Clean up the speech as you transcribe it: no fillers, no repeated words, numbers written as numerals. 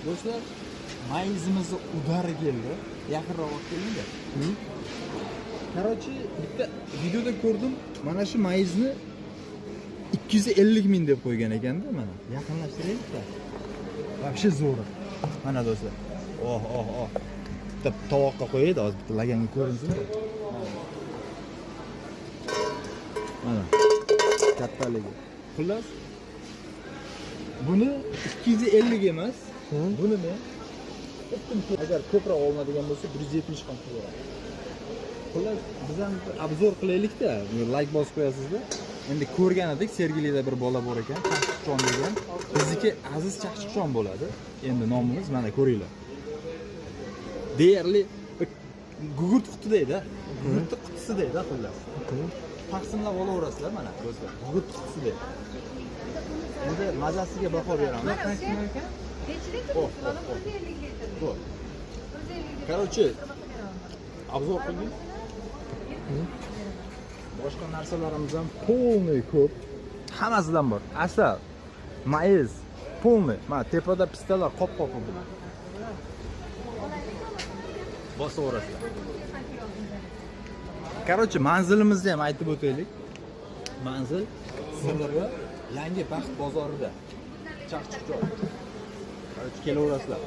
Do'stlar, mayizimizni udari keldi. Yaqinroq olib kelinglar. Короче, bitta videoda ko'rdim, mana shu mayizni 250 ming deb qo'ygan ekanda, mana. Yaqinlashtiraylik-da. Вообще zo'r. Mana do'stlar. Oh, oh, oh. Bitta tovoqqa qo'yaylik, hozir bitta laganga ko'rinsin. Mana. Kattaligi. Xullas, buni 250 emas, buni men agar ko'proq olinadigan bo'lsa 170 ham qilaman. Xullas, biz ham обзор qilaylik-da, layk bosib qo'yasizda. Endi ko'rgan edik, Sergelida bir bola bor ekan, Chaqchiqchon degan. Bizniki Aziz Chaqchiqchon bo'ladi. Endi nomimiz mana ko'ringlar. Deyarli bir gugurt qutidayda, gugurt qutisidayda xullas. Taqsimlab olaverasizlar mana do'stlar. Gugurt qutisidek. Endi mazasiga baho beramiz. Nechi litr? Oh, Mana oh, oh. 150 litr. Zo'r. 150 litr. Короче, обзор qildik. Boshqa narsalarimiz ham полный ko'p. Hammasidan bor. Asal, mayiz, полный. Mana tepada pistalar qop-qop bo'lib. Bosaverasizlar. Короче, manzilimizni ham aytib o'taylik. Manzil Sirdaryo Yangi Baxt bozorida. Chaqchiqchon. Короче, kelaverasizlar.